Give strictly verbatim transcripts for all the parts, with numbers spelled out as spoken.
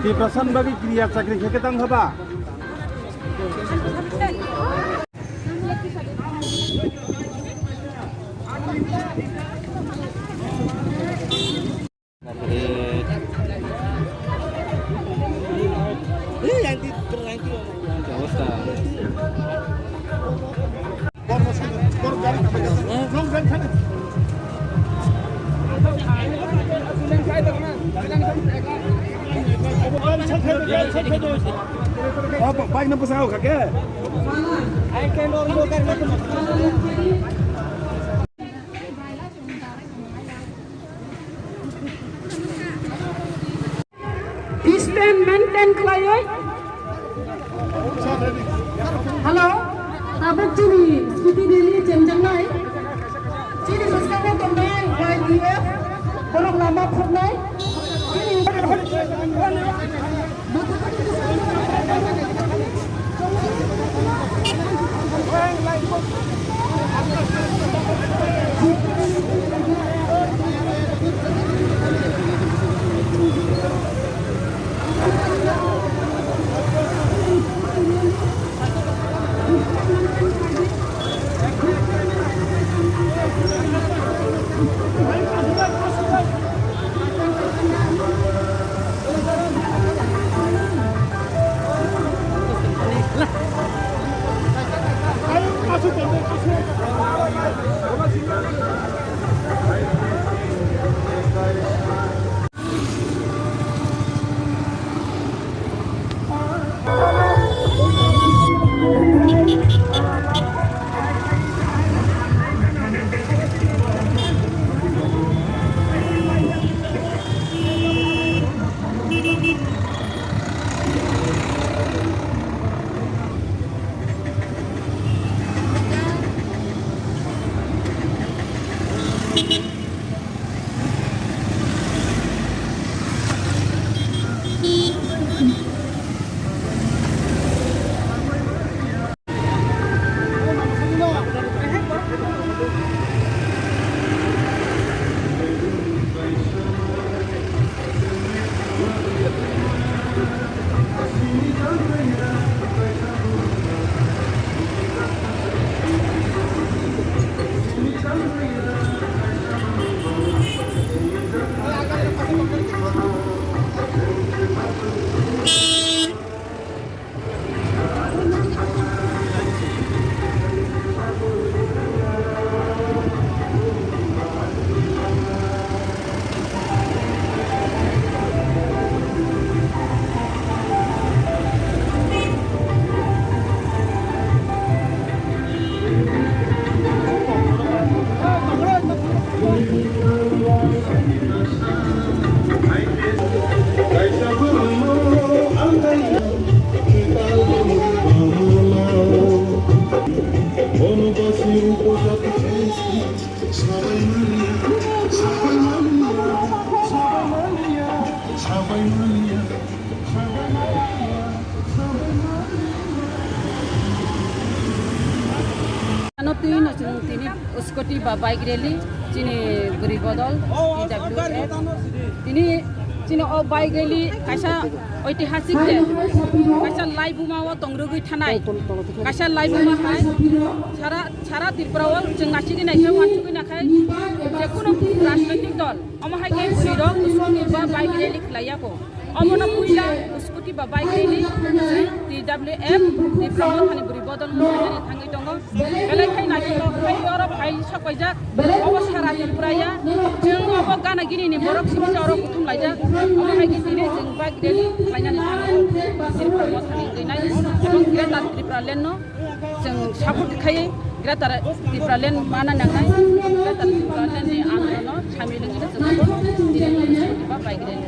Tiprasa ni bagwi kiriya chakri khe khe tang kha ba? Bike na bwskango kha khe. Distance maintain khlaiwi. Hello, tabuk chini scooty rally chengjaknai. Chini bwskango tongnai Y D F, borok lama phobnai. Chini Ano twi no chwng tini scooty ba bike rally chini bwrwi bodol T W F. Tini chini o bike rally kaisa oitihasik de, kaisa laibuma o tongrogwi thanai, kaisa laibuma hai sara, sara Tripura o chwng naisingwi naikhe, uansugwi naikhe, jekunu rajnoitik dol omo hai khe bwrwi rok scooty ba bike rally khlaiya kho. Omono puila scooty ba bike rally chwng T W F ni Tripura mothani bwrwi bodol wngwi thangwi tongo. Belai khai naithotok khai oro phai sok paijak. Obo sara Tripura ya. Chwng obo gana gini ni borok simi se oro kuthum laijak. Omo hai khe tini chwng bike rally khlainani thango. Tripura mothani wngwi nai. Ebong Greater Tripura Land no chwng support khai Greater Tripura Land mana nangnai. Greater Tripura Land ni andolon no samil wngwi chwng tini scooty ba bike rally.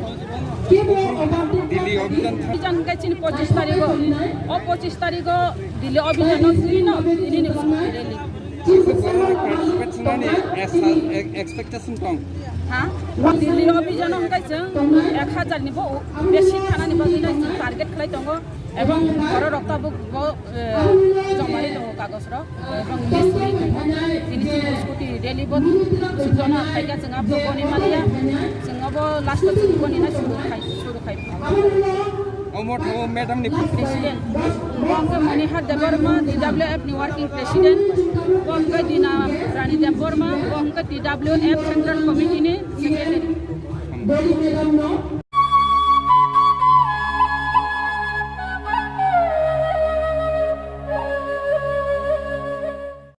Dilli Abhijan. Abhijan hwnkhe chini pochis tarikh o. O pochis tarikh o Dilli Abhijan o twi no tini ni scooty rally. Participate wngmani esa-, e-, expectation tong. Ha? Dilli Abhijan o hwnkhe chwng ek hazar ni bo besi thanani bagwi no chwng target khlai tongo. Ebong borok rok tabuk bo, eh, jomari tongo kagoj rok, ebong list ri tongo. Tini chini scooty Elibot sutona khaika chwng abo goni maliya, chwng abo last o chwng goni na suru khai, suru khai. Omo thango madam ni president. Bo hwnkhe Monihar Debbarma, T W F ni working president. Bo hwnkhe Dina Rani Debbarma, bo hwnkhe T W F Central Committee ni secretary.